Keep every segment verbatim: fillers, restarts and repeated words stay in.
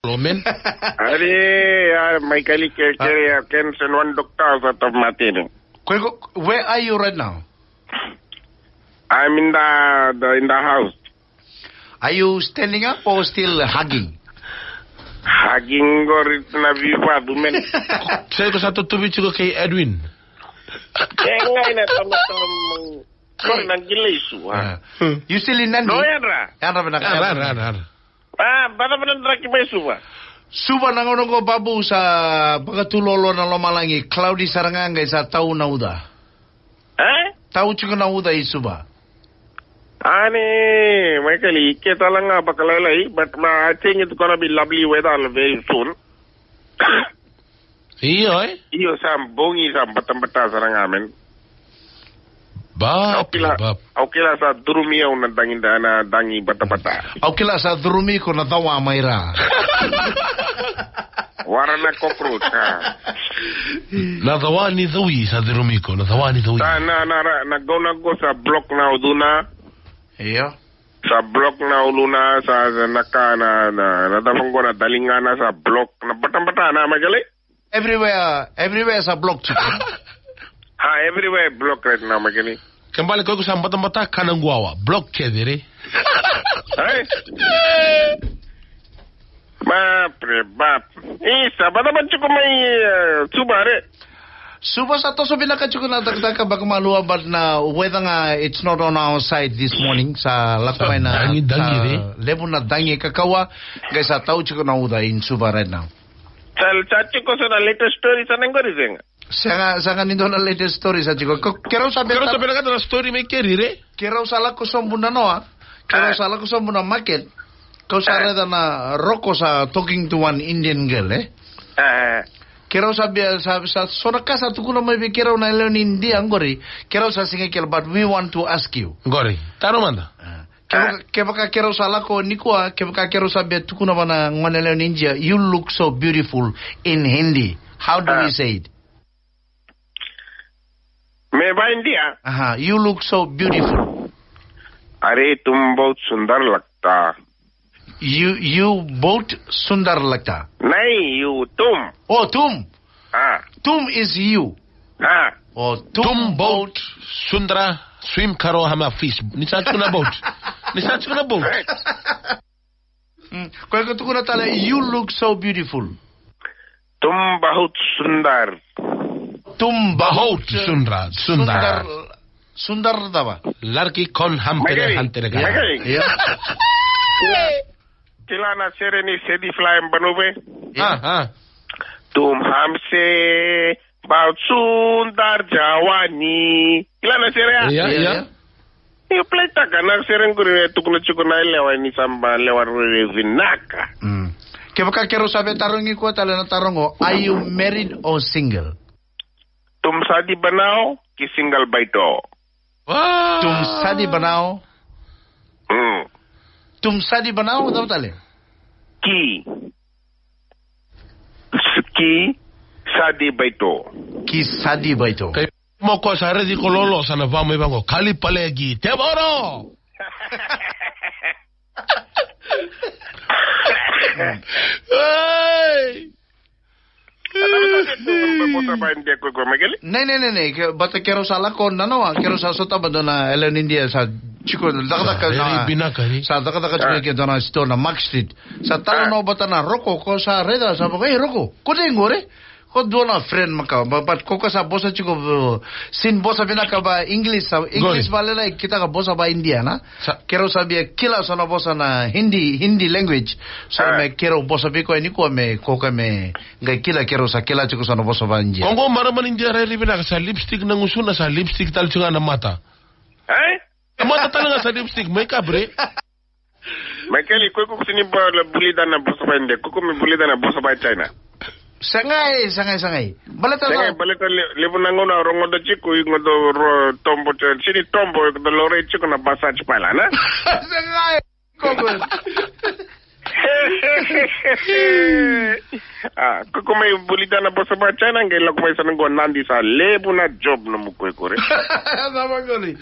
Roman. Ari, ya, Michael, ke, ke, Ah. ya, Ken, sen one doctor sa top matini. Kwe ko, where are you right now? I'm in the, the, in the house. Are you standing up or still hugging? Hugging qori na viva dumen. Sai ko sa tutuvi tiko kei Edwin. E ngai na tama tama. Sorry, na gilei su, ha. Yeah. Hmm. You still in Nadi? No, yadra. Yadra vinaka. Yadra, yadra, yadra. Ah, bada bada draki mai Suva. Suva na gauna qo, Babu, sa vakatulolo na lomalagi, cloudy sara ga qai sa tau na uca. Eh? Tau tiko na uca i Suva. Ani, Michael, i ke tala ga vakalailai, but ma, I think it's gonna be lovely weather very soon. Io, eh? Io, sa bogi, sa batabata sara ga, man. Ba, au kila, ba. Au kila sa durumi au na dagi da, na dagi batabata. Au kila sa durumi ko na cawa mai ra. Wara na cockroach, ha. Na cawa ni cawi sa durumi ko, na cawa ni cawi. Sa na, na, na, na gauna qo sa block na ucuna. Io. Sa block na uluna, sa, sa na ka na, na, na cava qo na daligana, sa block na batabata na, Michael. Everywhere, everywhere sa block tiko. Ha, everywhere block right now, Michael. Ke bale ko iko sa batabata kana guawa, block kece re. Ai. Bap re bap. Isa, batabata tiko mai, eh, Suva re. Suva sa toso vinaka tiko na takataka vakamalua, but na weather ga, it's not on our side this morning. Sa lako mai na, dagi, dagi, sa re. Levu na dagi ka kawa, qai sa tau tiko na uca in Suva right now. Sa, sa tiko so na latest story sa na qori, sega? Sega, sega ni dua na latest story sa tiko. Ko, kerau sa, kerau sa beta, beta na story mai keri re. Kerau sa lako sobu na noa. Kerau, ah, sa lako sobu na market. Kau sa, ah, raica na Roko sa talking to one Indian girl, eh? Ah. Kerau sa bia, sa, sa, so na ka sa tukuna mai vei kerau na lewe ni India qori. Kerau sa sega ni kila, but we want to ask you. Qori. Taro mada. Ah. Kevaka, ah, kevaka kerau sa lako nikua, kevaka kerau sa bia tukuna vua na gone lewe ni India, "You look so beautiful," in Hindi. How do we, ah, say it? Me va India. Aha, "You look so beautiful." Are tum bahut sundar lagta. You, you bahut sundar lagta. Nahi, you, tum. Oh, tum. Ah. Tum is you. Ah. Oh, tum, tum bahut sundar swim karo hame fish. Ni sa tukuna boat. Ni sa tukuna boat. Mm. Ko iko tukuna tale, "You look so beautiful." Tum bahut sundar. Tum bahut sundar, sundar. Sundar, sundar cava? Larki kon ham pere hantere ka. Magari. Ya. Kila na sere ni Sedi Fly Banuve. Ya. Ah, ah. Tum hamse bahut sundar jawani. Kila na sere ya? Ya, ya. Ya, ya. Io, play taka na sere qori e tukuna tiko na yalewa ni sa bau lewa rui vinaka. Mm. Kevaka kerau sa via tarogi koya tale na taro qo, are you married or single? Tum sadi banao ki single baito. Wow. Tum sadi banao. Mm. Tum sadi banao, cava tale? Ki. Ki sadi baito. Ki sadi baito. Mo ko sa redi ko lolo sa na va mai vaqo. Kali palegi. Tevoro! Ei! Nei, nei, nei, nei. Ke, bata kerau sa lako na noa, kerau sa sota bata na Ellen India sa tiko cakacaka na. Sa cakacaka tiko ke dua na store na Mark Street. Sa talanoa bata na Roko, ko sa raica, sa vaka, "Ei, Roko, ko dei qori?" Ko dua na friend makawa, but, but ko ka sa bosa tiko, uh, sin bosa vinaka va English, sa English va lela e kitaka bosa va India, na? Sa kerau sa via kila so na vosa na Hindi, Hindi language. So me kerau bosa vei koya nikua me, ko ka me, qai kila kerau sa kila tiko so na vosa va India. Ko qo marama ni India rairai vinaka, sa lipstick na gusuna, sa lipstick tale tiko ga na mata. Eh? Na mata tale ga sa lipstick, makeup re. Michael, ko iko sini ba la bulida na bosa ba India, ko iko me bulida na bosa ba China. Sagai, sagai, sagai. Baleta, sagai, baleta le, levu na gauna rogoca tiko, i gauna ro tombo, sini tombo, i gauna lore tiko na basa tiko pala, na? Sagai. Koko. Ah, ko iko mai bulida na bosa ba China, qai lako mai sa na qo Nadi sa levu na job nomu ko iko re. Sa vaqori.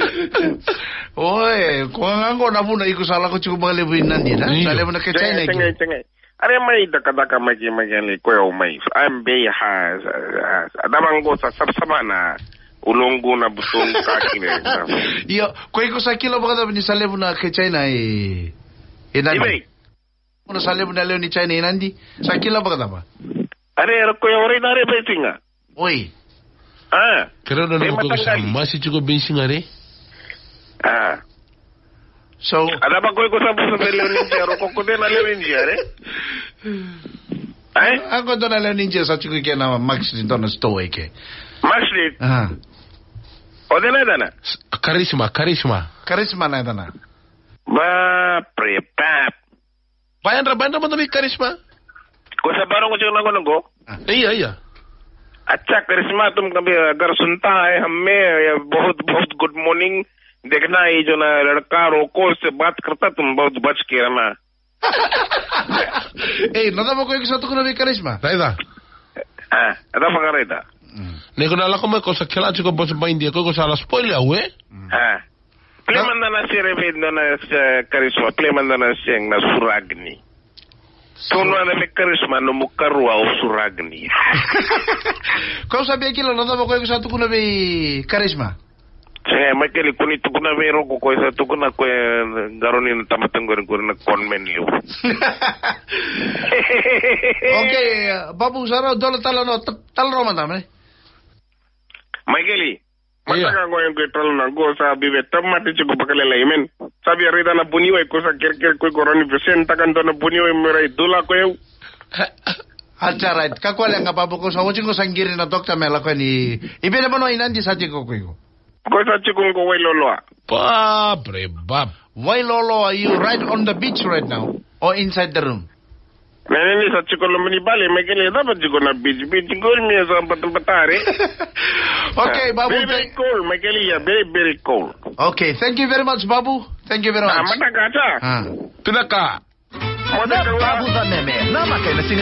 Oi, ko ga qo na vuna iko sa lako tiko vakalevu i Nadi, na? Sa levu na ke China. Sagai, sagai. Are mai dakadaka mai ke, mai ke le koya o mai. Am bei ha, ha, ha, dava qo sa savasava na uloqu na butoqu ka kile. Io, ko iko sa kila vakacava ni sa levu na kai China e, e Nadi? I vei? Ko na sa levu na lewe ni China e Nadi? Sa kila vakacava? Are, era koya ora i na re vei tinga. Oi. A. Kere na e ko sa mataqali. Masi tiko basiga re. A. So. A dava ko iko sa vosa vei lewe ni India, ro ko ko de na lewe ni India re. Ai? A ko dua na lewe ni India sa tiko i ke na Mark Street, dua na store i ke. Mark Street? A. O de na dana? S-, Karisma, Karisma. Karisma na dana. Ba, pre, pap. Ba yadra, ba yadra mada vei Karisma. Ko sa barongo tiko na gauna qo? Ia, ia. Acha Karisma, tum kabhi agar sunta hai hame, ya bahut, bahut good morning. Dekhna hai jo na ladka, roko se baat karta, tum bahut bach ke rehna. Ei, na cava ko iko sa tukuna vei Karisma? Raica. A, e cava ka raica? Mm. Ni ko na lako mai ko sa kila tiko bose ba India, ko iko sa la spoil au, e? Mm. A. Play mada na sere vei dua na, e, Karisma. Play mada na sere na Suragni. Kau na vei Karisma, nomu karua o Suragni. Kau sa via kila na cava ko iko sa tukuna vei Karisma? Sega, Maikeli, kua ni tukuna vei Roko, ko sa tukuna ko e qarauni na tamata qori, qori na conman liu. Okay, Babu, sa rau dola tala no, ta-, tala no mada, me. Maikeli. Io. Mataka qo e qo e tala na qo sa bibe tamata tiko vakalailai, men. Sa via raica na buniwai ko sa kerekere ko iko rauni vesen taka dua na buniwai me rai dula ko eu. Acha, right. Kakua leqa Babu, ko sa oti ko sa qiri na dokta me lako yani. I vei na vanua i Nadi sa tiko ko iko? Ko sa tiko qo Wailoloa. Bab re bab. Wailoloa, are you right on the beach right now? Or inside the room? Nene ni sa tiko loma ni vale, Maikeli, cava tiko na beach, beach qo me sa batabatare. Okay, Babu, very, very cold, Maikeli, yeah, very, very cold. Okay, thank you very much, Babu. Thank you very much. A, mataka cha. A. Vinaka. Mataka. Na Babu Caneme, na maka ena siga